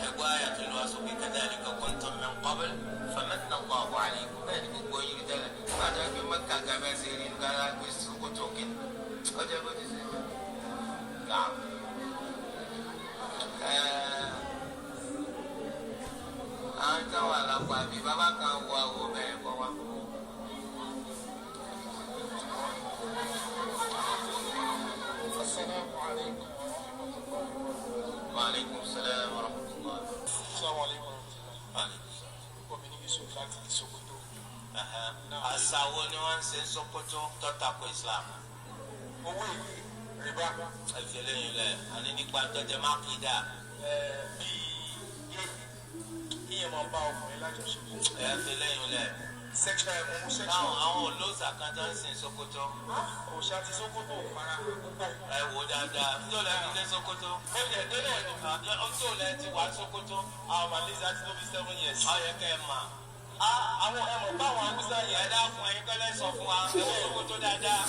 Ẹgbẹ́ ayàtọ̀ ló wá sọ pé kadhalika kuntum min qabl famanna Allahu alaykum. Bẹ́ẹ̀ ni gbogbo yín rí tẹ́lẹ̀. Nígbà tó ń gbé Mẹ́kà gàmẹ́ sí rí nígbà tó ń gbé Sókótó kí ni. Ọjọ́ bó ti ṣe jẹ́. Àwọn táwọn àlàpà bíi bàbá kan wọ àwọ̀ bẹ́ẹ̀ kọ́ wa. Assalamu alaikum wa rahmatullahi wa barakatuh. Wa alaikum salam wa rahmatullah. Assalamu alaikum wa rahmatullahi. Wa alaikum salam. Orúkọ mi ní Yusuf láti Sokoto. Àṣà wo ni wọ́n ń ṣe ń Sókótó tó tako Islam? Owó ìwé rìbá Ẹ̀fẹ̀ lẹ́yìn lẹ̀, àní nípa tọ́jà mákìdá. Bíi kíyẹn máa bá ọkùnrin lájọṣepọ̀. Ẹ̀fẹ̀ lẹ́yìn lẹ̀. Sexual homosexual. Táwọn àwọn olóòṣà kan tó ń sìn Sókótó. Òòṣà ti Sokoto fara púpọ̀. Ẹ wò dáadáa. Tí ò lẹ́ fi dé Sókótó. Ó jẹ́ délẹ̀ ni. Tí ò lẹ́ ti wá Sókótó. Àwọn Malaysia ti tó bí 7 years. Ó yẹ kẹ́ ẹ mà. Àwọn ẹ̀mọ̀ báwọn Haúsá Ẹ yẹn. dákun, ẹ̀yin kọ́lẹ́ sọ fún wa. Ẹ wò Sókótó dáadáa.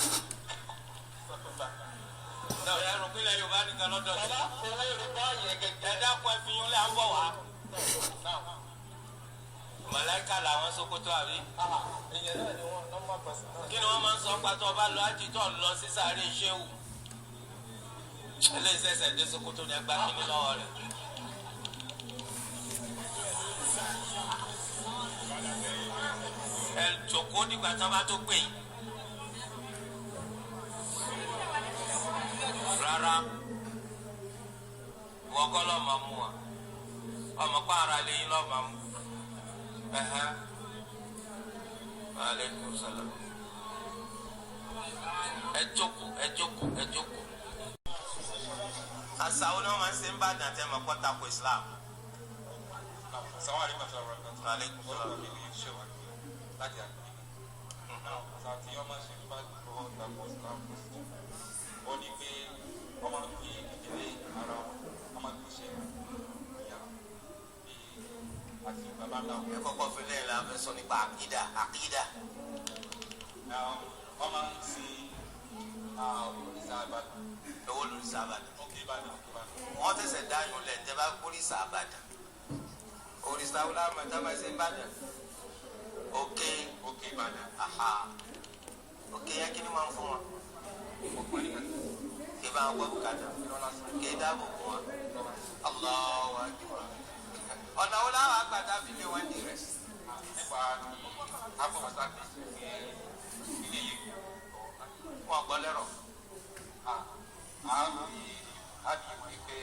Ẹ rò pé ilẹ̀ Yorùbá nìkan lọ́dọ̀ sí. Bàbá, owó rìbá yẹn gẹ́gẹ́. Ẹ dákun, ẹ fi yín lẹ́ à ń bọ̀ wá. Màláíkà làwọn Sókótó àbí? Èèyàn náà ni wọ́n, normal person náà. Kí ni wọ́n máa ń sọ pàtó ọba lọ ájì tó lọ sí sàárè ṣéwù? Eléyìí ṣẹ̀ṣẹ̀ dé Sókótó ní ẹgbàá kínní lọ́wọ́ rẹ̀. Ẹ jòkó nígbà tí wọ́n bá tó pè yín. Rárá, wọ́n kọ́ lọ́ọ́ máa mú wa, ọmọ pa ara lè yín lọ́ọ́ máa mú. Ẹ̀hẹ́n. Aleykum salaam. Ẹ jókòó, ẹ jókòó, ẹ jókòó. Àṣà wo ni wọ́n máa ń ṣe ń bá dàtẹ́ mọ́ kọ́ tako Islam? Assalamu alaikum wa rahmatullahi wa barakatuh. Aleykum salaam. Orúkọ mi ní Yusuf láti àgbègbè. Àṣà tí wọ́n máa ń ṣe nípa ìgbọ́ tako Islam kò sí jù. Ó ní pé wọ́n máa ń fi ìdílé ara wọn, wọ́n máa ń fi ṣe ìyá bí àti bàbá ńlá wọn. Ẹ kọ́kọ́ fi lẹ́yìn la fẹ́ sọ nípa àkídà, àkídà. Wọ́n máa ń sin òrìṣà Ìbàdàn. Owó lórí Ìbàdàn. Òkè Ìbàdàn, Òkè Ìbàdàn. Wọ́n tẹ̀sẹ̀ dáyùn lẹ̀ tẹ́ bá kórìsà Ìbàdàn. Òrìṣà wo la mọ̀ tá a bá ṣe ń Ìbàdàn? Òkè. Òkè Ìbàdàn. Aha. Òkè yẹn kí ni máa ń fún wọn? Ọ̀pọ̀ nígbà Kí bá wọn gbọ́ bùkátà? Kí dáàbò bò wọn? Allahu akbar. Ọ̀nà wo láwọn àgbàdá fi lé wọn di rẹ̀? Nípa ti afọwọ́sá ti ṣe ilé yìí. Wọn gbọ́ lẹ́rọ̀. A fi a fi ìwé pé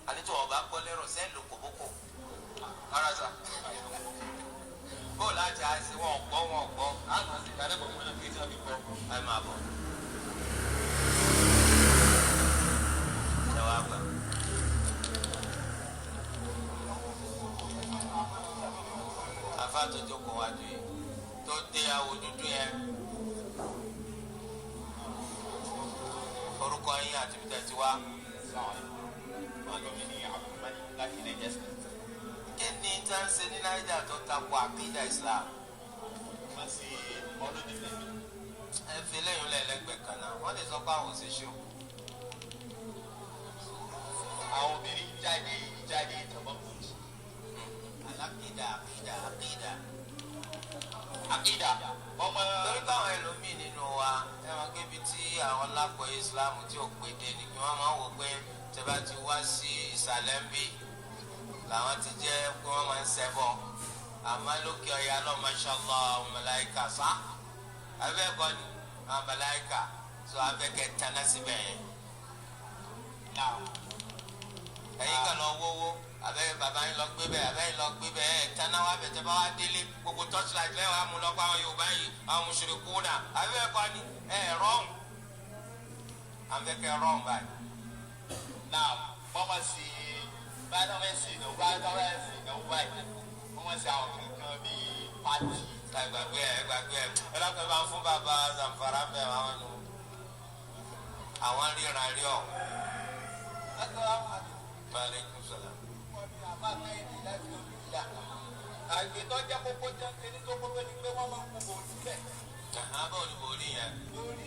Àní tí wọn bá gbọ́ lẹ́rọ̀ sẹ́ẹ̀ ló kòbókò. ara sà. Bó láti àìsí wọn gbọ́, wọn gbọ́. A nà sí ìdálẹ́kọ̀ọ́ fún mi tí wọ́n fi gbọ́. Ẹ máa bọ̀. Ẹ wá gbà. Afa tó jókòó wájú yìí tó dé àwọ̀ dúdú yẹn. Orúkọ yín àti ibi tẹ́ ti wá. Orúkọ mi ní Abdulmalik láti Niger State. Kí ni tí wọ́n ń ṣe ní Niger tó tako àkídà Islam? Wọ́n ṣe ọdún nílẹ̀ mi. Ẹ fi lẹ́yìn lẹ́lẹ́gbẹ̀ẹ́ kan náà. Wọ́n lè sọ pé àwọn ò ṣe ṣó. Àwọn obìnrin jáde jáde tọmọ kùtù. Alákìdá, àkìdá, àkìdá. Àkìdá ọmọ. Torí báwọn ẹlòmíì nínú wa, ẹ máa kébi tí àwọn lápò Islam tí ò pé dé ni kí wọ́n máa wò pé tẹ́ bá ti wá sí ìsàlẹ̀ ń bì làwọn ti jẹ́ pé wọ́n máa ń ṣẹbọ, àmọ́ lókè ọ̀yà lọ, mashallah, àwọn màláíkà sá abẹ́ẹ̀kọ́ ni àwọn màláíkà sọ abẹ́kẹ́ tánà síbẹ̀ yẹn. Ẹ̀yin kan lọ wówó abẹ́ bàbá yín lọ gbé bẹ́ẹ̀, abẹ́ yín lọ gbé bẹ́ẹ̀, ẹ̀ tánà wà bẹ̀. Tẹ́ bá wá délé, gbogbo torchlight lẹ́wọ̀n amúlọ́gbọ́ àwọn Yorùbá yìí, àwọn mushrikuna, abẹ́ẹ̀kọ́ ni ẹ̀ rọ́ọ̀n abẹ́kẹ́ rọ́ọ̀n báyìí. Náà wọ́n máa ṣe báyìí náà, wọ́n ṣe ìnáwó báyìí náà, wọ́n ṣe ìnáwó báyìí, wọ́n máa ṣe àwọn kankan bíi party. Ẹ gbàgbé ẹ, gbàgbé ẹ. Ẹ lọ́kọ̀ bá ń fún bàbá Zamfara bẹ́ẹ̀, àwọn nù àwọn ríran rí ọ. Maaleykum salaam. Àgbẹ̀ tó jẹ́ kókó jẹ́ ẹni tó kókó ni pé wọ́n máa ń kó bò síbẹ̀. Àbọ̀ olùborí yẹn. Lórí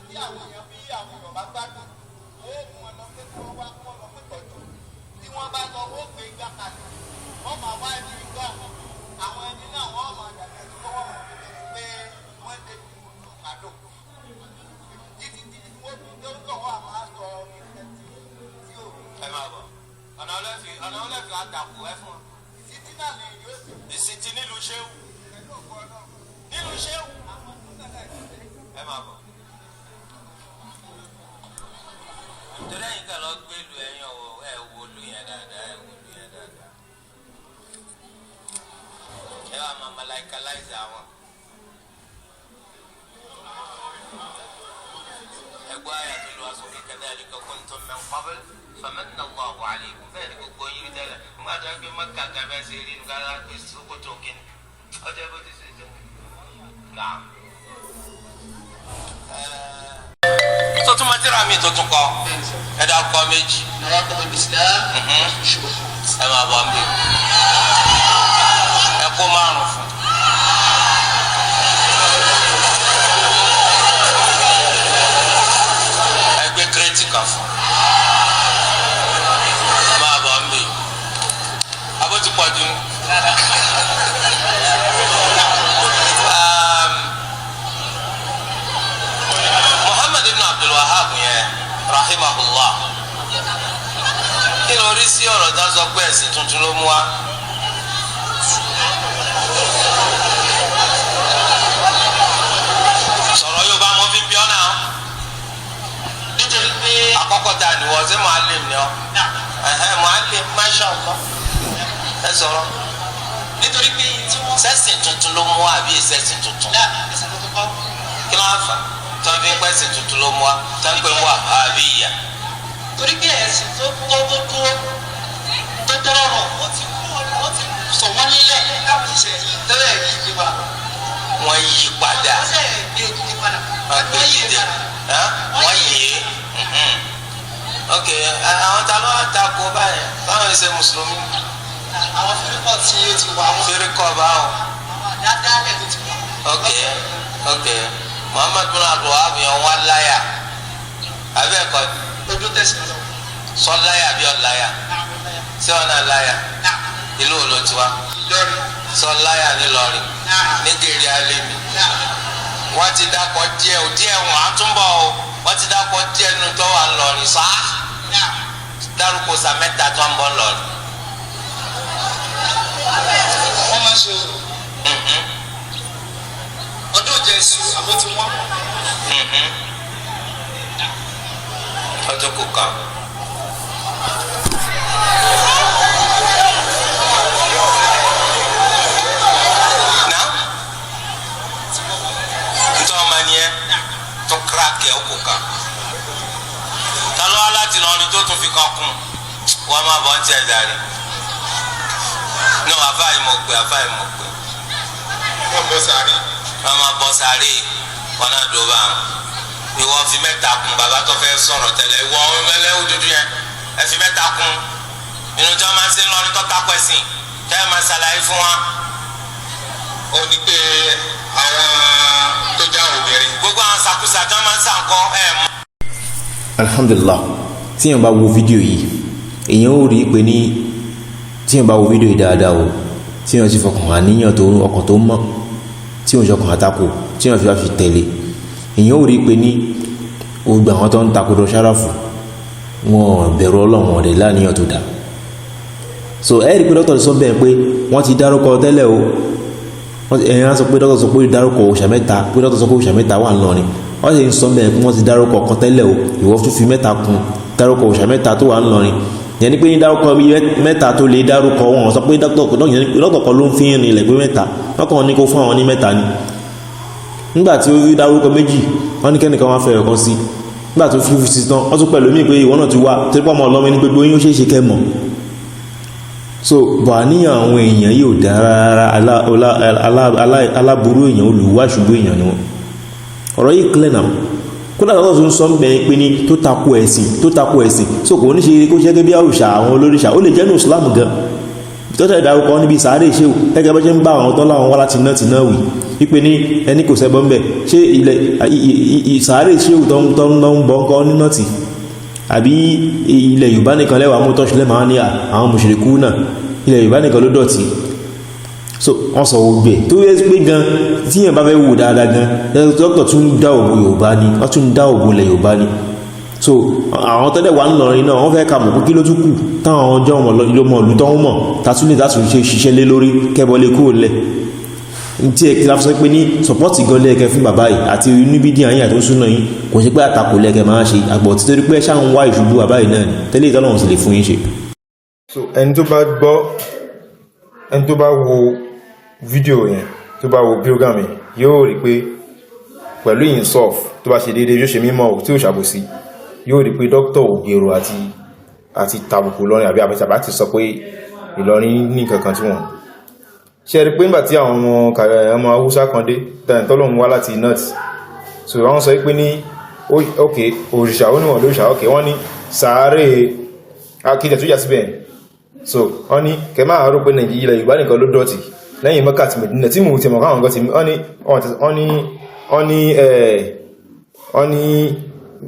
tí àwọn èèyàn bí àwọn èèyàn bá gbádùn, ó mú wọn lọ pé kí wọ́n wá kí wọ́n lọ fún ìtọ́jú. Tí Ọ̀nà wọn lẹ́fẹ̀ẹ́ àtàkù ẹ fún wọn. Ìsìtì nílùú ṣéwù. Nílùú ṣéwù. Ẹ máa bọ̀. Torí ẹ̀yin kan lọ gbé lu ẹ̀yin ọ̀wọ̀ ẹ̀ wò lu yẹn dáadáa, ẹ̀ wò lu yẹn dáadáa. Ẹ wà máa malaikalize àwọn. Ẹgbẹ́ àyà tó lọ aṣọ kíkẹ́ dhalika kuntum min qabl famanna Allahu alaykum. Bẹ́ẹ̀ ni gbogbo yín tẹ́lẹ̀ nígbà tó ń gbé Mẹ́kà gàbẹ́ ṣe rí nígbà tó ń gbé Sókótó kìnnì ọjọ́ bó ti ṣe jẹ́. Naam. Tó tún ma tíra mi tó tún kọ ẹ dá kọ méjì. Ẹ máa bọ̀ mí ẹ kó márùn fún. Ẹ gbé kírètì kan fún. Máa bọ̀ mí abó ti pọ̀ jù. Muhammad ibn Abdul Wahhab yẹn rahimahullah, kí ló rí sí ọ̀rọ̀ tó ń sọ pé ẹ̀sìn tuntun ló mú wá? Sọ̀rọ̀ yóò bá wọn fi bí ọ́ náà. Nítorí pé Àkọ́kọ́ ta ni wọ́n ṣe mu'allim ni ọ́? Mu'allim, masha Allah, ẹ sọ̀rọ̀. Nítorí pé tí wọ́n Sẹ́sìn tuntun ló mú wá àbí ìsẹ̀sìn tuntun? Dá ẹsẹ̀ tuntun kọ́. Kí ló ń fà tí wọ́n fi ń pẹ́sìn tuntun ló mú wá tí wọ́n ń pè wá àbí ìyà? Torí pé ẹ̀sìn tó tó tó tó tó tọrọ ó ti kú, ó ti sọ wọ́n nílẹ̀ láwọn ṣiṣẹ́ tẹ́lẹ̀ yìí ti wà. Wọ́n yí padà. Wọ́n sẹ̀ gbé òkìkí padà. Wọ́n gbé dìde, wọ́n yé. Ok, àwọn ta ló wá ta ko báyìí? Báwọn ṣe mùsùlùmí? Àwọn fíríkọ̀ tí ó ti wà wọ́n. Fíríkọ̀ báwọn. Àwọn àdádálẹ̀ tó ti wà. Ok, Muhammad bin Abdul Wahab yẹn wá láyà àbí ẹ̀kọ́? Ojú tẹ̀sán lọ. Sọ láyà bí ọ láyà? Ṣé wọn náà láyà? Ìlú wo ló ti wá? Ìlọrin. Sọ láyà nílọrin ní gèrè alẹ́mi. Wọ́n ti dákọ̀ díẹ̀ o, díẹ̀ wọn á tún bọ̀ o. Wọ́n ti dákọ̀ díẹ̀ nu tó wà ńlọrin sá. Dárúkọ sa mẹ́ta tó ń bọ̀ ńlọrin. Wọ́n máa ń ṣe orò. Ọdún Jésù àbó ti wọ́n. Ọjọ́ kò kàn. Náà ntọ́ ọmọ ni ẹ tó kíráàkì ẹ kò kàn. Ta ló wá láti lọrin tó tún fi kan kún? Wọ́n máa bọ̀ ń tiẹ̀ dàrí. Náà àfáà yìí mọ̀ pé, àfáà yìí mọ̀ pé. Wọ́n bọ́ sáré. Wọ́n máa bọ́ sáré, wọn náà dùn bá wọn. Ìwọ fi mẹ́ta kún bàbá tó fẹ́ sọ̀rọ̀ tẹ́lẹ̀. Ìwọ ẹlẹ́wù dúdú yẹn, ẹ fi mẹ́ta kún. Inú tí wọ́n máa ń ṣe lọ́rin tó takọ̀ ẹ̀sìn tẹ́ ẹ máa ṣàlàyé fún wa. Ó ní pé àwọn tó já obìnrin. Gbogbo àwọn sàkúsà tí wọ́n máa ń sànkọ́ ẹ̀ mọ́. Alhamdulillah, tíyàn bá wo fídíò yìí, èyàn ó rí i pé ní tíyàn bá wo fídíò yìí dáadáa o, tíyàn sì fọkàn àníyàn tó ọkàn tó mọ́, tíyàn ṣọkàn àtakò, tíyàn fi wá fi tẹ̀lé, èyàn ó rí i pé ní gbogbo àwọn tó ń takò dọ sáráfù, wọn bẹ̀rù Ọlọ́run ọ̀rẹ́ láníyàn tó dáa. So ẹ rí i pé dókítà sọ bẹ́ẹ̀ pé wọ́n ti dárúkọ tẹ́lẹ̀ o. Ẹ̀yìn á sọ pé dókítà sọ pé dárúkọ òòṣà mẹ́ta, pé dókítà sọ pé òòṣà mẹ́ta wà ńlọrin. Wọ́n sì ń sọ bẹ́ẹ̀ pé wọ́n ti dárúkọ kan tẹ́lẹ̀ o, ìwọ tún fi mẹ́ta kún, dárúkọ òòṣà mẹ́ta tó wà ńlọrin. Yẹn ni pé ní dárúkọ mẹ́ta tó lè dárúkọ, wọn sọ pé dókítà kan ló ń fi rìn ilẹ̀ pé mẹ́ta, wọ́n kàn ní kó fún àwọn ní mẹ́ta ni. Nígbà tí ó fi dárúkọ méjì, wọ́n ní kẹ́nìkan wá fẹ́ ọ̀kan sí. Nígbà tó fi sí tán, wọ́n tún pẹ̀lú mí pé ìwọ náà ti wá torí pọ̀ mọ́ ọlọ́mọ ní gbogbo yín, ó ṣeé ṣe kẹ́ mọ̀. So bọ̀ àníyàn àwọn èèyàn yóò dá rárá. Aláburú èèyàn, olùwà ṣubú èèyàn ni wọ́n. Ọ̀rọ̀ yìí clear now. Kódà lọ́dọ̀ tó ń sọ bẹ́ẹ̀ pé ní tó takò ẹ̀sìn, tó takò ẹ̀sìn. So kò ní ṣe kó ṣe gẹ́gẹ́ bí àwùṣà àwọn olóríṣà, ó lè jẹ́ ní Islam gan tọ́tẹ̀ ìdárúkọ níbi sàárè ṣe ò gẹ́gẹ́ bá ṣe ń bá àwọn tọ́lá àwọn wá láti náà ti náà wì wípé ní ẹni kò sẹ́bọ̀ ń bẹ̀. Ṣé ilẹ̀ sàárè ṣe ò tó ń bọ́ ń kọ́ ní nọ́ọ̀tì àbí ilẹ̀ Yorùbá nìkan lẹ́wàá mú tọ́ṣù lẹ́màá ní àwọn mùṣírikù náà, ilẹ̀ Yorùbá nìkan ló dọ̀tí? So wọ́n sọ gbogbo ẹ̀ tó yẹ pé gan tí yẹn bá fẹ́ wò dáadáa gan, dókítà tún dá òbò Yorùbá ni, wọ́n tún dá òbò ilẹ̀ Yorùbá ni. So àwọn tọ́lẹ̀ wà ńlọrin náà, wọ́n fẹ́ ka mọ̀ pé kí ló tún kù táwọn ọjọ́ ọmọ ìlú tó ń mọ̀ tàtúlẹ̀ láti ṣe ṣiṣẹ́ lé lórí kẹ́bọlé kúrò lẹ̀ tí ẹ kí la sọ pé ní support gan lẹ́ẹ̀kẹ́ fún bàbá yìí àti oníbídìí àyìn àti oṣù náà yín. Kò sí pé àtakò lẹ́ẹ̀kẹ́ máa ṣe àgbọ̀ títorí pé ṣáà ń wá ìṣubú bàbá yìí náà ni tẹ́lẹ̀ ìtọ́lọ́run sì lè fún yín ṣe. So ẹni tó bá gbọ́, ẹni tó bá wo fídíò yẹn, tó bá wo program yẹn, yóò rí pé pẹ̀lú insof tó bá ṣe déédéé, yóò ṣe mímọ́ tí ó ṣàbòsí, yóò rí pé dókítà ò gbèrò àti tàbùkù Ìlọrin àbí àbẹ̀tàbá ti sọ pé Ìlọrin ní nǹkan kan tí wọ́n ṣe rí pé nígbà tí àwọn ọmọ Haúsá kan dé tọ́lọ́run wá láti north. So wọ́n sọ pé ní ok, òrìṣà ó níwọ̀n lóríṣà, ok, wọ́n ní sàárè akíjẹ̀ tó yà síbẹ̀. So wọ́n ní kẹ máa rò pé Nàìjíríà, ilẹ̀ Yorùbá nìkan ló dọ̀tí lẹ́yìn Mẹ́kà àti Mẹ̀dínà tí mò ń ti mọ̀ káwọn nǹkan ti wọ́n ní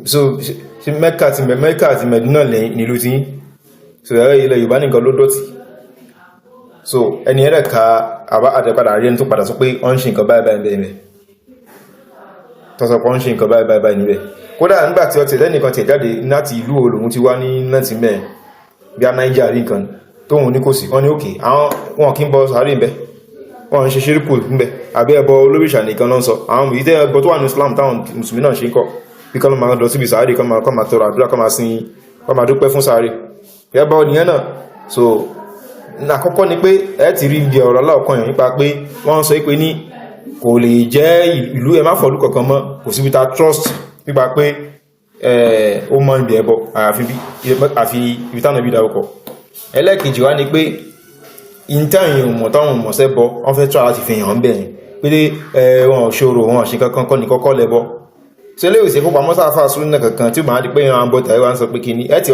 so ṣe Mẹ́kà àti Mẹ̀dínà lẹ́yìn nílùú tí. So ẹ̀rẹ́ ilẹ̀ Yorùbá nìkan ló dọ̀tí. So ẹni ẹ̀rẹ̀ ka àbá àtẹ̀padà rí ẹni tó padà sọ pé wọ́n ń ṣe nǹkan báyìí báyìí báyìí, tó sọ pé wọ́n ń ṣe nǹkan báyìí báyìí báyìí níbẹ̀. Kódà nígbà tí ọtí lẹ́nìkan tiẹ̀ jáde láti ìlú olóhun ti wá ní láti mẹ́ẹ̀ bí a Niger rí nǹkan tóhun ní kò sí, wọ́n ní òkè àwọn wọn kí ń bọ sàárè ń bẹ, wọ́n ń ṣe ṣírùkù ń bẹ, àbí ẹbọ olóríṣà nìkan ló ń sọ. Àwọn èyí tẹ́ ẹbọ tó wà ní Islam táwọn mùsùlùmí náà ṣe ń kọ́ bí kọ́ ló máa lọ síbi sàárè, kọ́ máa tọrọ àdúrà, kọ́ máa sin, kọ́ máa dúpẹ́ fún sàárè, ẹbọ nìyẹn náà. So àkọ́kọ́ ni pé ẹ ti rí ibi ọ̀rọ̀ aláọ̀kan yẹn nípa pé wọ́n sọ pé ní kò lè jẹ́ ìlú, ẹ má fọ̀lú kankan mọ́, kò síbi ta trust nípa pé ó mọ ibi ẹbọ àfi ibi táwọn ibi dárúkọ. Ẹlẹ́ẹ̀kejì wá ni pé ìntàyìn mọ̀ táwọn mọ̀sẹ́ bọ, wọ́n fẹ́ try láti fi hàn bẹ́ẹ̀ pé wọn ò ṣòro, wọn ò ṣe kankan kọ́ ní kọ́kọ́ lẹ́bọ. Ṣe lè ṣe kópa mọ́sáfà súnà kankan tí ó máa di pé ìran bọ́ tàbí wọ́n sọ pé kíní ẹ ti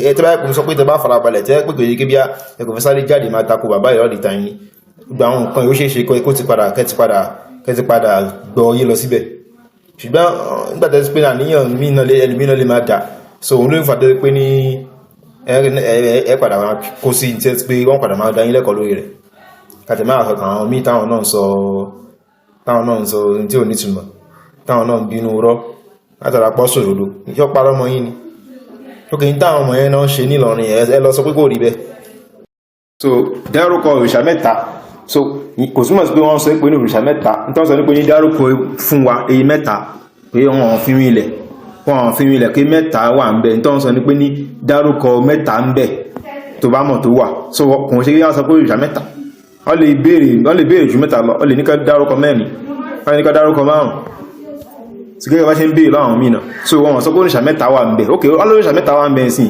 ẹ tí bá sọ pé tẹ bá farabalẹ̀ tẹ́ pé kò yẹ kí bí ẹ kò fẹ́ sáré jáde máa tako bàbá ìrọ́ di tàyín gbogbo àwọn nǹkan yóò ṣeé ṣe kó ti padà kẹ́ ti padà gbọ́ yé lọ síbẹ̀. Ṣùgbọ́n nígbà tẹ́ pé àníyàn mí náà lé ẹlòmí náà lè máa dà, so òun ló ń fà tẹ́ pé ní ẹ padà máa kó sí tẹ́ pé wọ́n padà máa dá yín lẹ́kọ̀ọ́ lórí rẹ̀ kàtẹ́ máa sọ àwọn míì táwọn náà ń sọ tí ò nítumọ̀, táwọn náà ń bínú rọ́ látara pọ́ sòdodo yọ parọ́ mọ́ yín ni ó kì í táwọn ọmọ yẹn náà ń ṣe nílọrin. Ẹ lọ sọ pé kò rí bẹ́ẹ̀. So dárúkọ òrìṣà mẹ́ta, so kò túmọ̀ sí pé wọ́n sọ pé ní òrìṣà mẹ́ta. Nítorí sọ pé ní dárúkọ fún wa èyí mẹ́ta pé wọ́n fi rinlẹ̀ pé mẹ́ta wà ń bẹ. Nítorí sọ pé ní dárúkọ mẹ́ta ń bẹ tó bá mọ̀ tó wà. So kò ń ṣe kí wọ́n sọ pé òrìṣà mẹ́ta. Wọ́n lè béèrè ju mẹ́ta lọ, wọ́n lè ní ká dárúkọ mẹ́rin, wọ́n lè ní ká dárúkọ márùn sí gẹ́gẹ́ bá ṣe ń béèrè láwọn míì náà. So wọ́n sọ pé òrìṣà mẹ́ta wà ń bẹ. Ok, wọ́n lóríṣà mẹ́ta wà ń bẹ sí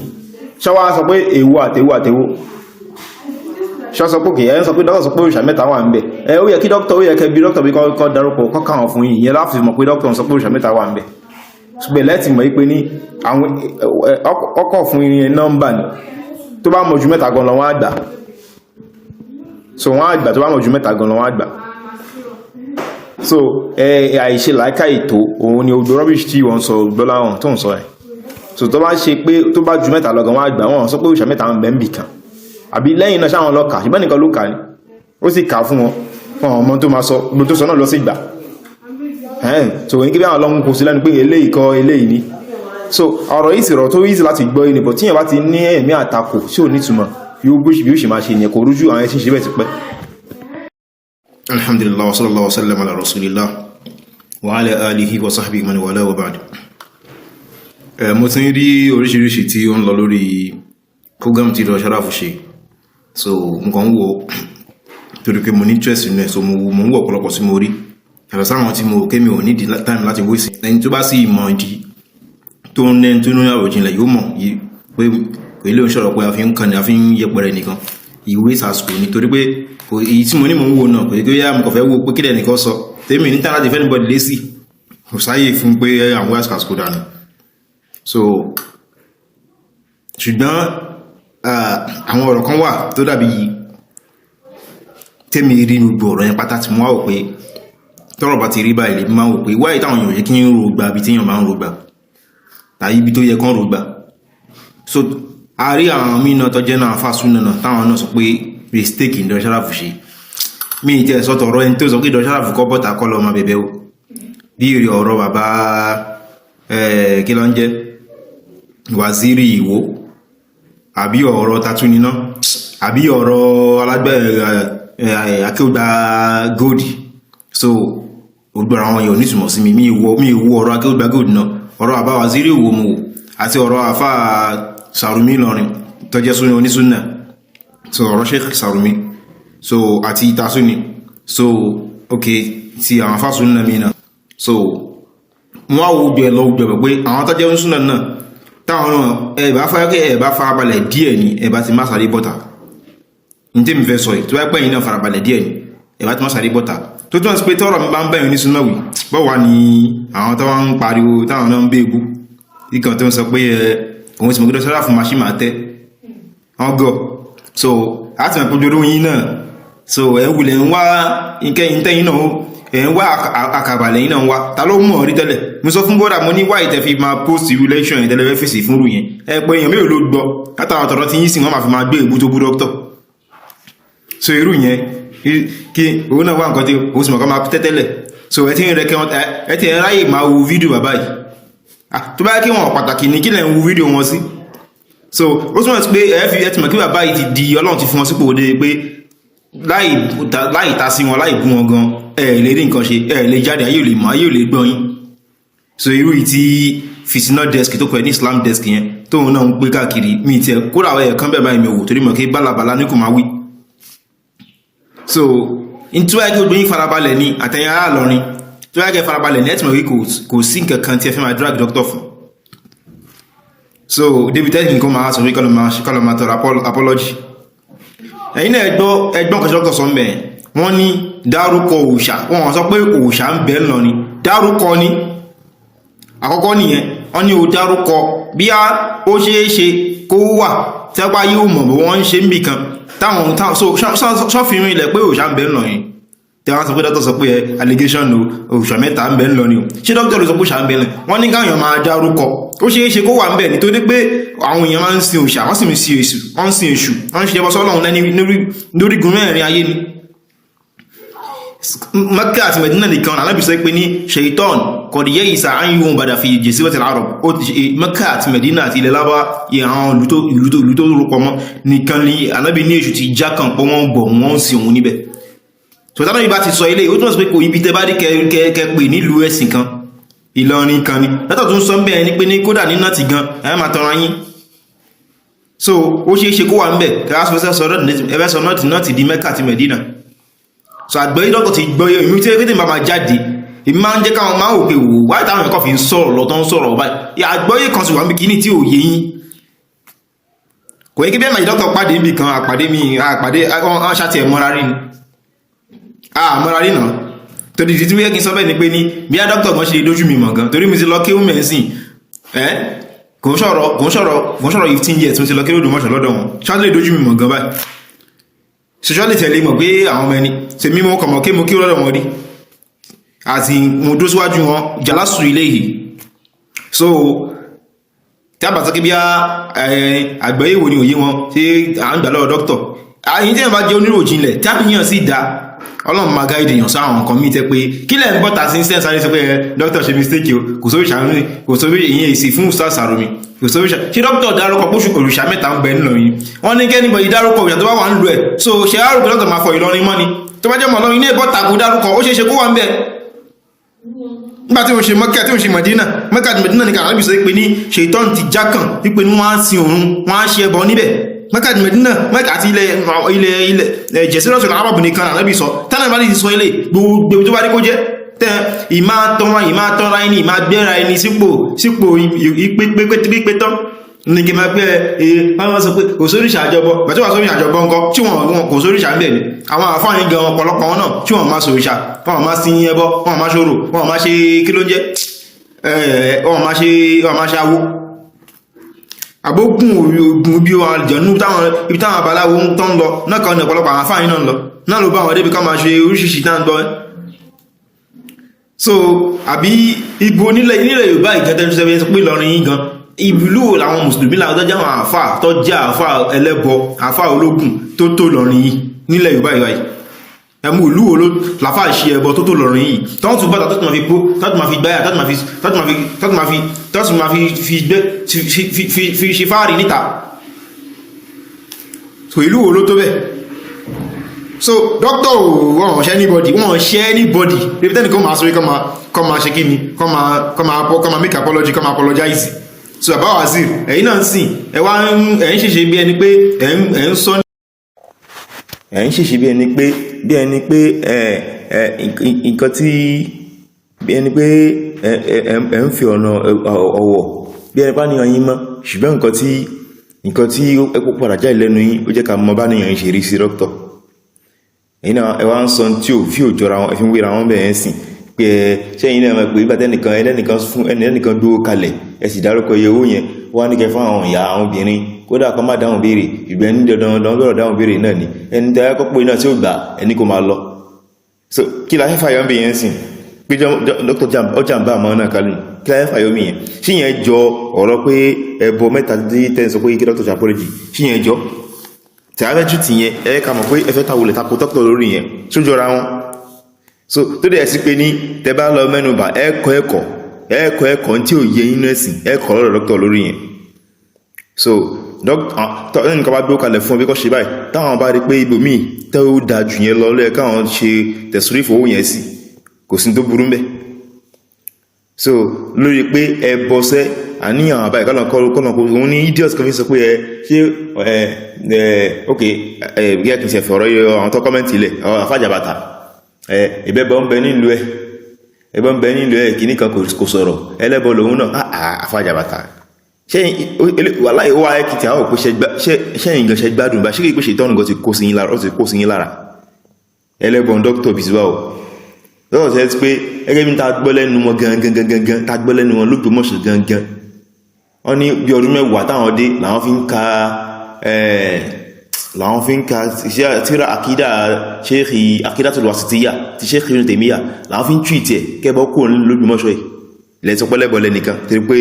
ṣáwá sọ pé èwo àtèwo àtèwo ṣọ́ sọ pé òkè ẹ̀ ń sọ pé dókítà sọ pé òrìṣà mẹ́ta wà ń bẹ. Ẹ ó yẹ kí dókítà, ó yẹ kẹ́ bí dókítà bí kọ́ dárúkọ kọ́ káwọn fún yìí ìyẹn láti mọ̀ pé dókítà sọ pé òrìṣà mẹ́ta wà ń bẹ. Ṣùgbọ́n lẹ́tì mọ̀ pé ní àwọn ọkọ̀ fún yín nọ́mbà ni tó bá mọ̀ ju mẹ́ta gan lọ, wọ́n á gbà. So wọ́n á gbà tó bá mọ̀ ju mẹ́ta gan lọ, wọ́n á gbà. So ẹ àìṣe làákà ètò òun ni odò rubbish tí wọ́n sọ gbọ́láhàn tó ń sọ ẹ̀. So tó bá ṣe pé tó bá ju mẹ́ta lọ gan, wọ́n á gbà. Wọ́n sọ pé òrìṣà mẹ́ta ń bẹ ń bì kan àbí lẹ́yìn náà sáwọn lọ kà, ṣùgbọ́n nìkan ló kà ní ó sì kà fún wọn fún àwọn ọmọ tó máa sọ gbogbo tó sọ náà lọ sí gbà ẹ̀hẹ́n. So ní kí bí àwọn ọlọ́run kò sí lẹ́nu pé eléyìí kọ́ eléyìí ni. So ọ̀rọ̀ yìí sì rọ̀ tó easy láti gbọ́ yìí, but tíyẹn bá ti ní ẹ̀mí àtakò tí ò nítumọ̀, yóò bí ó ṣe máa ṣe ìyẹn kò rújú. Àwọn ẹṣin ṣe bẹ́ẹ̀ ti pẹ́. Alhamdulillah wa sallallahu wa sallam ala rasulillah wa ala alihi wa sahbihi man wala wa ba'd. Mo ti ń rí oríṣiríṣi tí ó ń lọ lórí program tí Dr. Sharafu ṣe. So mo kàn ń wo torí pé mo ní interest nínú ẹ̀. So mo ń wọ ọ̀pọ̀lọpọ̀ tí mo rí yàtọ̀ sáwọn tí mo kémi ò ní di time láti waste. Ẹni tó bá sì mọ̀ ìdí tó ń lẹ́ni tó ní àròjinlẹ̀ yóò mọ̀ pé ilé ìṣọ̀rọ̀ pé a fi ń kàn ní a fi ń yẹpẹrẹ nìkan ìwé ìsàsùkò nítorí pé kò èyí tí mo ní mò ń wo náà kò yẹ yá mo kàn fẹ́ wo pé kílẹ̀ nìkan sọ tèmi ní tàn láti fẹ́ anybody lé sí kò sáyè fún pé àwọn àsìkò dànù. So ṣùgbọ́n àwọn ọ̀rọ̀ kan wà tó dàbí tèmi rí gbogbo ọ̀rọ̀ yẹn pátá tí mo wá wò pé tọ́rọ̀ bá ti rí báyìí, lè máa wò pé wáyé táwọn èèyàn yẹ kí ń ro gba ibi tí èèyàn máa ń ro gbà tàbí ibi tó yẹ kán ro gbà. So a rí àwọn míì náà tọ́jẹ́ náà fásúnà náà táwọn náà sọ pé mistake ní Dr. Sharafu ṣe. Mí ì tẹ́ sọ́tọ̀ ọ̀rọ̀ ẹni tó sọ pé Dr. Sharafu kọ́ bọ́ta kọ́ lọ́ọ́ máa bẹ̀bẹ̀ o, bí èrè ọ̀rọ̀ bàbá kí ló ń jẹ́. Waziri Ìwó, àbí ọ̀rọ̀ Tatúniná, àbí ọ̀rọ̀ alágbẹ̀ Akéwùgbà Gold. So gbogbo àwọn èèyàn onítumọ̀ sí mi. Mi ìwo ọ̀rọ̀ Akéwùgbà Gold náà, ọ̀rọ̀ àbá Waziri Ìwó mo wò, àti ọ̀rọ̀ àfà Sàrùmí Ìlọrin tó jẹ́ súnni onísúnà. So ọ̀rọ̀ Sheikh Sàrùmí, so àti Ìtasúni, so ok, ti àwọn afásúnà mi náà. So wọ́n á wo gbẹ lọ gbẹ pé àwọn tó jẹ́ onísúnà náà, táwọn náà ẹ bá fara ẹ bá farabalẹ̀ díẹ̀ ni, ẹ bá ti má sáré bọ́ta. Ní tèmi fẹ́ sọ yìí, tó bá pẹ́ yín náà farabalẹ̀ díẹ̀ ni, ẹ bá ti má sáré bọ́ta. Tó túmọ̀ sí pé tọ́rọ̀ mi bá ń bẹ̀yìn onísúnà wì bọ́ wà ní àwọn tó wá ń pariwo, táwọn náà ń bèèbú ikàn tó ń sọ pé ẹ òun sì mọ̀ kí ló sọ́dá fún machine máa tẹ́ wọ́n gọ̀. So láti mọ̀ pé ojú yín náà, so ẹ̀ ń wulẹ̀ ń wá ìkẹyìn tẹ́yìn náà, ẹ̀ ń wá àkàbàlẹ̀ yín náà ń wá. Ta ló mọ̀ rí tẹ́lẹ̀? Mo sọ fún bọ́dà, mo ní wáyé tẹ́ fi máa post relation yẹn tẹ́lẹ̀ fẹ́ fèsì fúnrú yẹn. Ẹ pé èèyàn mélòó ló gbọ́ látàwọn tọ̀rọ̀ tí yín sì wọ́n máa fi máa gbé èbú tó bú dókítọ̀. So irú yẹn, kí òun náà wá nǹkan tí òun sì mọ̀ ká máa tẹ́tẹ́lẹ̀. So ẹ ti ń rẹ kẹ́ ẹ ti ń ráyè máa wo fídíò bàbá yìí. Tó bá yẹ kí wọn pàtàkì ní, kí lẹ̀ ń wo fídíò wọn sí? So ó túmọ̀ sí pé ẹ fi ẹ ti mọ̀ kí bàbá yìí ti di Ọlọ́run ti fún wọn sípò òde pé láì ta sí wọn, láì bú wọn gan, ẹ lè rí nǹkan ṣe, ẹ lè jáde, ayé ò lè mọ̀, ayé ò lè gbọ́ yín. So irú yìí tí Fitina Desk tó pẹ̀ ní Islam Desk yẹn, tóun náà ń gbé káàkiri, mi tiẹ̀ kóra àwọn ẹ̀ẹ̀kan bẹ́ẹ̀ báyìí mi ò wò, torí mọ̀ kí bálabàlá ní kò máa wí. So ntí wáyé kí gbogbo yín farabalẹ̀ ni, àtẹ̀yìn ará Ìlọrin tí wáyé kí farabalẹ̀ ní, ẹ̀ tí mọ̀ kí kò sí nǹkan kan tí ẹ fẹ́ máa drag doctor fún. So David ted nǹkan máa sọ pé kọ́ ló máa tọrọ apology. Ẹ̀yin náà ẹgbọ́ ẹgbọ́n kan tí doctor sọ ń bẹ̀. Wọ́n ní dárúkọ òòṣà. Wọ́n sọ pé òòṣà ń bẹ ńlọrin. Dárúkọ ni àkọ́kọ́ nìyẹn. Wọ́n ní o dárúkọ bí a ó ṣeé ṣe kó wà tẹ́pá yóò mọ̀ bó wọ́n ń ṣe ń bì kan táwọn táwọn. So ṣọ́fìrin ilẹ̀ pé òòṣà ń bẹ ńlọrin, tí wọ́n sọ pé dókítà sọ pé ẹ allegation o, òòṣà mẹ́ta ń bẹ ńlọrin o. Ṣé dókítà ló sọ pé òòṣà ń bẹ ńlọrin? Wọ́n ní káwọn máa dárúkọ, ó ṣeé ṣe kó wà ń bẹ, nítorí pé àwọn èèyàn máa ń sin òòṣà, wọ́n sì ń sin èṣù, wọ́n ń sin èṣù, wọ́n ń ṣe ẹbọ sọ́lọ́run lẹ́ni lórígun mẹ́rin ayé ni. Mẹ́kà àti Mẹ́dínà nìkan Ànábì sọ pé ní ṣèitán kọ̀díyẹ́ ìsà áyíwọ̀n bàdà fi jẹ̀síwẹ̀tì àrọ̀. Mẹ́kà àti Mẹ́dínà àti ilẹ̀ lábá, àwọn ìlú tó rúpọ̀ mọ́ nìkan ni Ànábì ní èṣù ti já kan pọ̀, wọ́n bọ̀, wọ́n ń sin òun níbẹ̀. Sọ̀tánà yìí bá ti sọ ilé, ó túnmọ̀ sí pé kò ibi tẹ́ bá dé kẹ pè nílùú ẹ̀sìn kan, Ìlọrin kan ni látọ̀ tó ń sọ bẹ́ẹ̀ ni pé ní kódà ní náà ti gan ẹ̀ máa tọra yín. So ó ṣeé ṣe kó wà ń bẹ̀ kẹ́ sọ náà ti di Mẹ́kà àti Mẹ́dínà. So àgbẹ̀yìn dọ́kọ̀ ti gbọ́ yẹ èmi tí ẹgbẹ́ tí bá máa jáde, èmi máa ń jẹ́ káwọn máa ń wò pé wò wáyé táwọn ẹ̀kọ́ fi ń sọ̀rọ̀ lọ tó ń sọ̀rọ̀ báyìí. Àgbọ́yé kan sì wà níbi kíní tí ò yé yín. Kò yẹ kí bẹ́ẹ̀ máa dọ́kọ̀ pàdé níbi kan, àpàdé mi àpàdé ọ̀n ṣáàtì ẹ̀ mọ́ra rí ni àmọ́ra rí náà. Torí ìdí tí wọ́n yẹ kí n sọ bẹ́ẹ̀ ni pé ní bí a dọ́kítọ̀ gan ṣe lè dójú mi mọ̀ gan, torí mi ti lọ kéwú mẹ́sìn ẹ́, kò ń sọ̀rọ̀ 15 years mo ti lọ kéwú Ògbómọ̀ṣọ́ lọ́dọ̀ wọn. Ṣáà lè dójú mi mọ̀ gan báyìí, ṣoṣọ́ lè tẹ̀lé mọ̀ pé àwọn ọmọ ẹni ṣe mímọ́ kọ̀mọ̀ kí mo kí lọ́dọ̀ wọn rí àti mo dó síwájú wọn jàlásù ilé yìí. So tí a bá sọ kí bí àgbẹ̀yẹ̀wò ni òye wọn ṣé à ń gbà lọ́wọ́ dókítọ̀ àyìn tí ẹ̀ bá jẹ́ oníròjinlẹ̀ tí àníyàn sì dá, Ọlọ́run máa guide èèyàn sáwọn nǹkan míì tẹ́ pé kí lẹ̀ ń bọ́ta sí sẹ́ǹsì sáré sọ pé ẹ dókítà ṣe mistake o, kò sórí ìṣàánú, kò sórí ìyẹn èsì fún Ustaz Sarumi, kò sórí ìṣà. Ṣé dókítà dárúkọ pósù òrìṣà mẹ́ta ń bẹ ńlọrin? Wọ́n ní kẹ́nìbọ̀ yìí dárúkọ òrìṣà tó bá wà ń lu ẹ̀. So ṣe á rò pé dókítà máa fọ Ìlọrin mọ́ ni? Tó bá jẹ́ mọ̀ lọ́rin ní ìbọ́ta kò dárúkọ, ó ṣeé ṣe kó wà ń bẹ nígbà tí mo ṣe Mọ́kà, tí mo ṣe Mọ̀dínà. Mọ́kà àti Mọ̀dínà nìkan Ànábì sọ pé ní ṣètọ́n ti jákàn wípé ní wọ́n á sin òun, wọ́n á ṣe ẹbọ níbẹ̀. Mọ́kà àti Mọ̀dínà, Mọ́kà àti ilẹ̀ jẹ̀sílọ́sọ̀rọ̀ Arab nìkan Ànábì sọ. Tánà bá ti sọ ilé gbogbo tó bá rí kó jẹ́ tẹ́ ìmá tọ́ra ẹni, ìmá gbéra ẹni sípò pípé tán ní kí n máa pé ẹ wọ́n sọ pé kò sóríṣà àjọbọ. Bàtí wà sóríṣà àjọbọ ńkọ́ tí wọ́n kò sóríṣà ń bẹ̀ ni àwọn àfáàní gan ọ̀pọ̀lọpọ̀ wọn náà tí wọ́n máa sòrìṣà, wọ́n máa sin ẹbọ, wọ́n máa ṣòro, wọ́n máa ṣe kí ló ń jẹ́, wọ́n máa ṣe awo àbókùn ogun bí wọn àjọ̀nú táwọn ibi táwọn abaláwo ń tán lọ náà kan ní ọ̀pọ̀lọpọ̀ àwọn àfáàní náà ń lọ náà ló bá wọn débi ká máa ṣe oríṣiríṣi tá ń gbọ́. So àbí ibo nílẹ̀ Yorùbá ìgẹ́tẹ́ sọ pé Ìlọrin yìí gan, ìlú wo làwọn mùsùlùmí làwọn tó jẹ́ àwọn àfà tó jẹ́ àfà ẹlẹ́bọ, àfà ológun tó tó Ìlọrin yìí nílẹ̀ Yorùbá yìí? Ẹ mú ìlú wo ló làfà ṣe ẹbọ tó tó lọrin yìí, tọ́wọ́n tún bàtà, tó tún máa fi pó, tó tún máa fi gbáyà, tó tún máa fi tó tún máa fi tó tún máa fi tó tún máa fi fi gbé fi fi fi fi ṣe fáàrí níta? So ìlú wo ló tó bẹ́ẹ̀? So doctor, wọn ṣe anybody, wọn ṣe anybody débi tẹ́nì kan máa sọ pé kọ́ máa ṣe kí ni, kọ́ máa make apology, kọ́ máa apologize. So bàbá Wazir, ẹ̀yin náà ń sìn, ẹ wá ń ẹ̀ ń ṣèṣe bí ẹni pé ẹ̀ ń sọ, Ẹ̀ ń ṣèṣe bí ẹni pé ẹ ẹ nǹkan tí bí ẹni pé ẹ ẹ ẹ ń fi ọ̀nà ọ̀wọ̀ bí ẹni pé àníyàn yín mọ́, ṣùgbọ́n nǹkan tí ó padà jáde lẹ́nu yín, ó jẹ́ ká mọ bá níyàn yín ṣe rí sí dókítà. Ẹ̀yin náà, ẹ wá ń sọ tí ò fi òjọra wọn, ẹ fi ń wéra wọn bẹ́ẹ̀ sìn pé ẹ ṣẹ́yìn náà mọ̀ pé nígbà tẹ́nìkan ẹlẹ́nìkan fún ẹnìkan gbówó kalẹ̀, ẹ sì dárúkọ iye owó yẹn, wọ́n á ní kẹ́ fún àwọn ìyá, àwọn obìnrin, kódà kọ́ má dáhùn béèrè, ìgbẹ́ ní dandan dandan gbọ́dọ̀ dáhùn béèrè náà ni. Ẹni tẹ́ kọ́ pé náà tí ó gbà, ẹni kò máa lọ. So kí la fẹ́ fàyọ́ bí yẹn sìn pé dr ọjàmbá àmọ́ náà kálù? Kí la fẹ́ fàyọ́ bí yẹn? Ṣí yẹn jọ ọ̀rọ̀ pé ẹbọ mẹ́ta tí tẹ́ ń sọ pé kí dr ṣe apology? Ṣí yẹn jọ tí a fẹ́ tù tì yẹn? Ẹ ká mọ̀ pé ẹ fẹ́ ta wulẹ̀ tako dr lórí yẹn tó jọra wọn. So tó dẹ̀ sí pé ní tẹ bá lọ mẹ́nubà, ẹ̀kọ́ ẹ̀kọ́ ẹ̀kọ́ ẹ̀kọ́ tí ò yẹ inú ẹ̀sìn, ẹ̀kọ́ lọ́dọ̀ dr lórí yẹn. So dr nǹkan bá gbé kalẹ̀ fún ọ bí kò ṣe báyìí, táwọn bá rí pé ibòmíì tẹ́ ó da jù yẹn lọ lóye káwọn ṣe tẹ̀sírífò owó yẹn sí, kò sí tó burú mbẹ́. So lórí pé ẹ bọ́sẹ́ àníyàn àbáyé kọ́nà kọ́nà kó òun ní idiot kan fi sọ pé ẹ ṣé ẹ ẹ ok, ẹ bí ẹ kì í ṣe fọ̀rọ̀ yọ àwọn tó comment ilẹ̀ àfàjàbàtà ẹ ìbẹ́bọ̀ ń bẹ nílùú ẹ, ẹbọ ń bẹ nílùú ẹ, kìíní kan kò sọ̀rọ̀, ẹlẹ́bọ lòun náà àfàjàbàtà. Ṣé wàláhì ó wá ẹkìtì àwọn òpó ṣẹ́yìn gan ṣe gbádùn bá ṣé kìí pé ṣètọ́nù gan ti kó sí yín lára, ó ti kó sí yín lára? Ẹlẹ́bọn dókítà bìsíwá o lọ́wọ́ sẹ́ pé ẹgẹ́ bí ta gbọ́ lẹ́nu wọn gangan gangan, ta gbọ́ lẹ́nu wọn l'Ógbómọ̀ṣọ́ gangan, wọ́n ní bí ọdún 10 táwọn dé làwọn fi ń ka tíra àkídà ṣéèkì, Aqidatul Wasitiyya ti Ṣéèkì Ibn Taymiyyah, làwọn fi ń tú ìtì ẹ̀ kẹ́bọ́ kúrò l'Ógbómọ̀ṣọ́ yìí lẹ́sọ pẹ́lẹ́bọ̀ lẹ́nìkan torí pé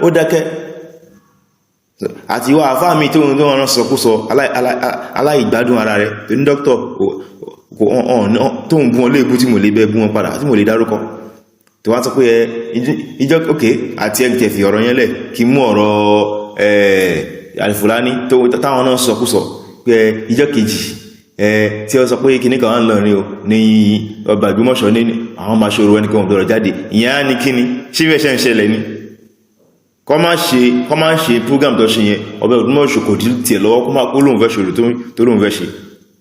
ó dákẹ́ àti ìwà àfáà mi tó ń tó wọn sọkúsọ aláìgbádùn ara rẹ̀ tó ní dókítọ̀ tó ń bú wọn léèbú tí mo lè bẹ́ bú wọn padà, tí mo lè dárúkọ tó wá sọ pé ẹ ìjọ ok àti ẹ tẹ̀ fi ọ̀rọ̀ yẹn lẹ̀ kí mú ọ̀rọ̀ Àlìfùlání táwọn náà sọkúsọ pé ìjọ kejì tí ó sọ pé kíní kan ń lọ ní o ní ọba Ìgbómọ̀ṣọ́ ní àwọn máa ṣòro ẹnìkan ò gbọ́dọ̀ jáde. Ìyẹn á ní kíni ṣé bẹ́ẹ̀ ṣe ń ṣẹlẹ̀ ni? Kọ́ máa ṣe program tó ṣe yẹn, ọbẹ̀ Ògbómọ̀ṣọ́ kò dí tiẹ̀ lọ́wọ́ kó máa kó lóun fẹ́ ṣòro tó lóun fẹ́ ṣe.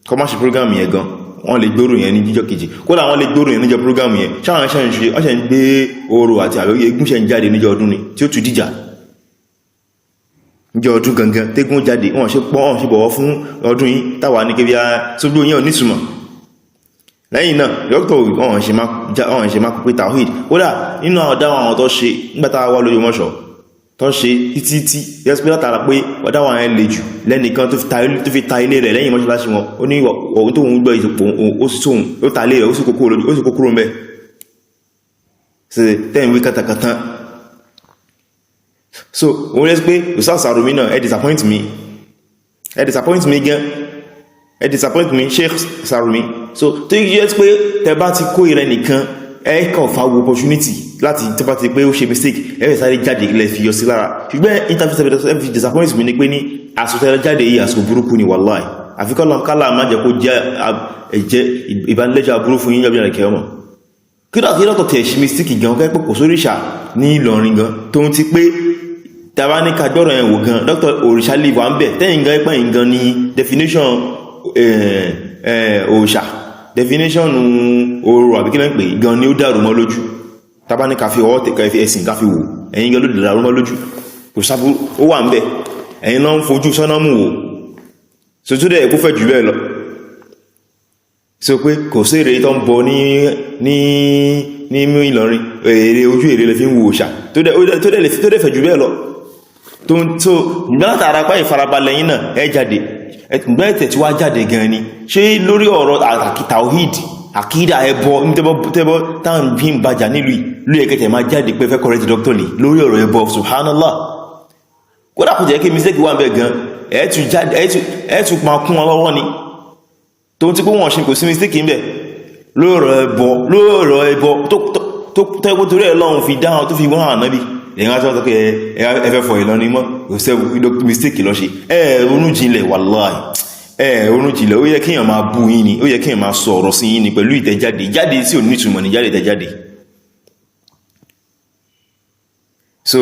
Kọ́ máa ṣe program yẹn gan, wọ́n lè gbóró yẹn ní jíjọ́ kejì. Kódà wọ́n lè gbóró yẹn níjọ́ program yẹn. Ṣáwọn ṣe ń ṣe, wọ́n ṣe ń gbé orò àti àbí eégún ṣe ń jáde níjọ́ ọdún ni tí ó tún dìjà níjọ́ ọdún gangan tégún jáde. Wọ́n ṣe pọ́n, wọ́n ṣe bọ̀wọ̀ fún ọdún yìí táwa ní kébí sójú yẹn ò nítumọ̀. Lẹ́yìn náà, dókítà ọ̀hún ṣe máa pípé tawhid. Kódà nínú àwọn dáwọn àwọn tó ṣe nígbà táwa wà lórí mọ́ṣọ́ tó ṣe títí tí yẹ́sí pé látara pé ọ̀dáwọn ẹ̀ lè jù lẹ́nìkan tó fi ta ilé rẹ̀ lẹ́yìn mọ́ṣáláṣí wọn, ó ní ohun tó ń gbọ́ ìsopò ó sì tóun ó ta ilé rẹ̀, ó sì kókóró ń bẹ́ ṣe tẹ́ ń wí kátàkátà. So òun lẹ́sí pé Ustaz Sarumi náà, ẹ disappoint me, ẹ disappoint me gan, ẹ disappoint me, Sheikh Sarumi. So tó yẹ pé tẹ bá ti kó ìrẹ nìkan, ẹ kàn fa wo opportunity láti tó bá ti pé ó ṣe mistake, ẹ fẹ́ sáré jáde ilẹ̀ fi yọ sí lára. Ṣùgbọ́n interview ẹ fi disappoint mi ni pé ní àsọtẹ́lẹ̀ jáde yìí, àsìkò burúkú ni wàláì. Àfikọ́ kálá má jẹ́ kó jẹ́ ẹ̀jẹ̀ ìbánilẹ́jọ́ aburú fún yín yọ̀bí ẹ̀kẹ́ ọmọ. Kí dọ́kítọ̀ tẹ̀ ṣe mistake gan kẹ́ pé kò sóríṣà ní Ìlọrin gan tó ń ti pé tàbá ní ká gbọ́rọ̀ yẹn wò gan, dókítà òrìṣà lè wà ń bẹ̀ tẹ́yìn gan pẹ́yìn gan ní definition òòṣà, definition orò àbí kí ló ń pè gan ni ó dàrú mọ́ lójú. Tàbá ní ká fi ọwọ́ tẹ̀ka fi ẹ̀sìn ká fi wò, ẹ̀yin gan ló dàrú mọ́ lójú. Kò sábú ó wà ń bẹ̀, ẹ̀yin náà ń fojú sọ́nà mú wò sojú dẹ̀ kó fẹ́ jù bẹ́ẹ̀ lọ. So pé kò sí èrè tó ń bọ ní Ìlọrin, èrè ojú èrè lè fi ń wo òòṣà tó dẹ̀ fẹ́ jù bẹ́ẹ̀ lọ tó ń tó látara pa ìfarabalẹ̀ yín náà ẹ jáde ẹgbẹ́ ẹ̀tẹ̀ tí wá jáde gan ni. Ṣé lórí ọ̀rọ̀ àkí tawhid, àkídà, ẹbọ tẹ́bọ́ táwọn bí ń bàjá nílùú ló yẹ kẹtẹ̀ máa jáde pé fẹ́ correct doctor lè lórí ọ̀rọ̀ ẹbọ? Subhanallah, kódà kò jẹ́ kí mistake wà ń bẹ̀ gan, ẹ̀ tún jáde, ẹ̀ tún máa kún wọn lọ́wọ́ ni. Tó ń ti pé wọ́n ṣe, kò sí mistake ń bẹ̀ lóòrọ̀ ẹbọ, lóòrọ̀ ẹbọ tó tẹ́kọ́ torí ẹ̀ lọ́run fi dáhùn tó fi wọ́n ànábì. Èyàn á sọ pé ẹ fẹ́ fọ Ìlọrin mọ́, kò sẹ́ mistake lọ ṣe. Ẹ ronú jinlẹ̀, wàláì, ẹ ronú jinlẹ̀. Ó yẹ kéèyàn máa bú yín ni, ó yẹ kéèyàn máa sọ ọ̀rọ̀ sí yín ni pẹ̀lú ìtẹ̀jáde jáde tí ò ní ìtumọ̀ ní jáde ìtẹ̀jáde. So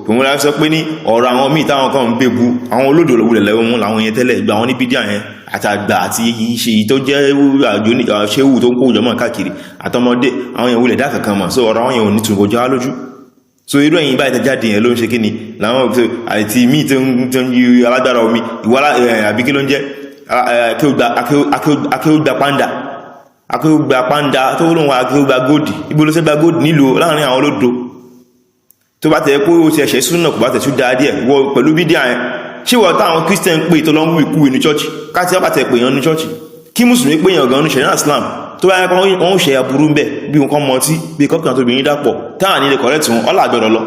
òun la sọ pé ní ọ̀rọ̀ àwọn míì táwọn kan ń bèbu àwọn olódò wulẹ̀ lẹ́wọ̀n mú làwọn yẹn tẹ́lẹ̀ ìgbà àwọn ní bídíà yẹn àtàgbà àti ṣe tó jẹ́ àjò ṣéwù tó ń kó ìjọmọ̀ káàkiri àtọmọdé, àwọn yẹn wulẹ̀ dá kankan mọ̀. So ọ̀rọ̀ àwọn yẹn ò ní tún kọjá lójú. So irú ẹ̀yin báyìí tẹ́jáde yẹn ló ń ṣe kí ni làwọn àti míì tó ń yí alágbára omi ìwà àbí kí ló ń jẹ́ akéwùgbà pàǹdà, akéwùgbà pàǹdà tó lóun akéwùgbà góòdì. Ibo ló ṣe gba góòdì nílùú láàrin àwọn olódo? Tó bá tẹ̀ pé ó ti ẹ̀ṣẹ̀ súnà, kò bá tẹ̀ tún dáa díẹ̀ wọ pẹ̀lú bídíà yẹn. Ṣé wọ́n táwọn Christian pè tó lọ ń wí kú ní church, káti ọba tẹ̀ pè yàn ní church, kí mùsùlùmí pè yàn gan ní ṣẹ̀ríà Islam, tó bá yẹ kó wọ́n ń ṣe aburú ń bẹ̀ bí nǹkan mọtí, bí kọ́kàn tó bìnrin dàpọ̀ táwọn nílé correct wọn ọ̀là àgbẹ̀rọ̀ lọ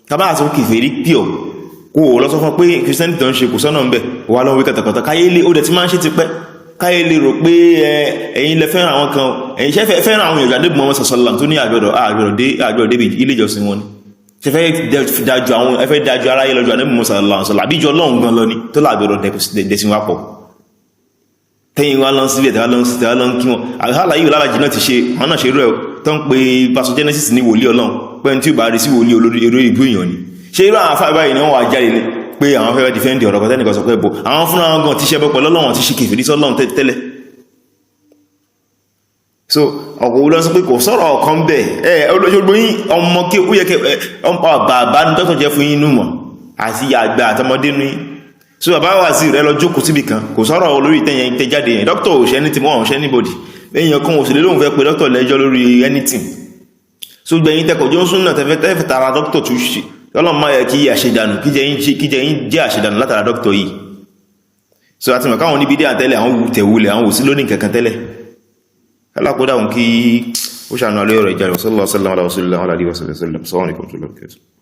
tàbá àti kèfèrí pure, kó o lọ sọ fún pé Christian tó ń ṣe kò sọ́nà ń bẹ̀ wà lọ́wọ́ wí kàtàkàtà káyé lé. Ó dẹ̀ ti máa ń ṣe tipẹ́, káyé lè rò pé ẹ̀yin lẹ fẹ́ràn àwọn kan, ẹ̀yin ṣe fẹ́ràn àwọn èèyàn àdébùmọ́ Muhammad sallam tó ní àgbẹ̀rọ̀ àgbẹ̀rọ̀ dé àgbẹ̀rọ̀ débi ilé ìjọsìn wọn ni. Ṣe fẹ́ dájú àwọn ẹ fẹ́ dájú aráyé lọ́jọ́ àdébùmọ́ Muhammad sallam sọ̀lá àbíjọ Ọlọ́run gan lọ ni tó lágbẹ̀rọ̀ dẹ̀sìn wa pọ̀ tẹ́yìn wa lọ síbẹ̀ tẹ́wà lọ sí tẹ́wà lọ kí wọn àhálà yìí lálàjì náà ti ṣe àwọn náà ṣe rú ẹ̀ tó ń pe Pastor Genesis ní wòlíì Ọlọ́run, pé tí ó bá rí sí wòlíì olórí eré ìbú èèyàn ni. Ṣé irú àwọn afáàbá yìí ni wọ́n wà jáde pé àwọn fẹ́ dìfẹ́ǹdì ọ̀rọ̀ kan tẹ́nìkan sọ pé bò àwọn fúnra wọn gan ti ṣẹbọ pẹ̀lú Ọlọ́run, ti ṣe kèfèrí sọ́lọ́run tẹ́lẹ̀? So ọ̀pọ̀ olóò sọ pé kò sọ̀rọ̀ ọ̀kan bẹ́ẹ̀. Ẹ olóṣogbo yín ọmọ kí ó yẹ kẹ ọmọ bàbá ní dọ́tọ̀ jẹ́ fún yín nù mọ̀ àti àgbà àtọmọdé nù yín. So bàbá wà sí rẹ lọ jókòó síbi kan, kò sọ̀rọ̀ olórí tẹ̀yẹn tẹ jáde yẹn. Dókítà ò ṣe anything, wọn ò ṣe anybody. Èèyàn kan ò sì lè lóun fẹ́ pe dókítà lẹ́jọ́ lórí anything. So gbẹ̀yìn tẹkọ̀ Johnson náà tẹ́fẹ́ tẹ́fẹ́ tara dókítà tún ṣe, Ọlọ́run má yẹ kí àṣedànù kíjẹ yín jẹ́ àṣedànù látara dókítà yìí. So àti mọ̀ káwọn níbi dé àtẹ́lẹ̀ àwọn tẹ̀wulẹ̀ àwọn òsí lónìí kankan tẹ́lẹ̀ alákòódà òun kí ó ṣàánú alẹ́ ọ̀rọ̀ ìjà. Sallallahu alaihi wa sallam ala rasulillah wa alihi wa sallam. Assalamu alaikum warahmatullahi wabarakatuh.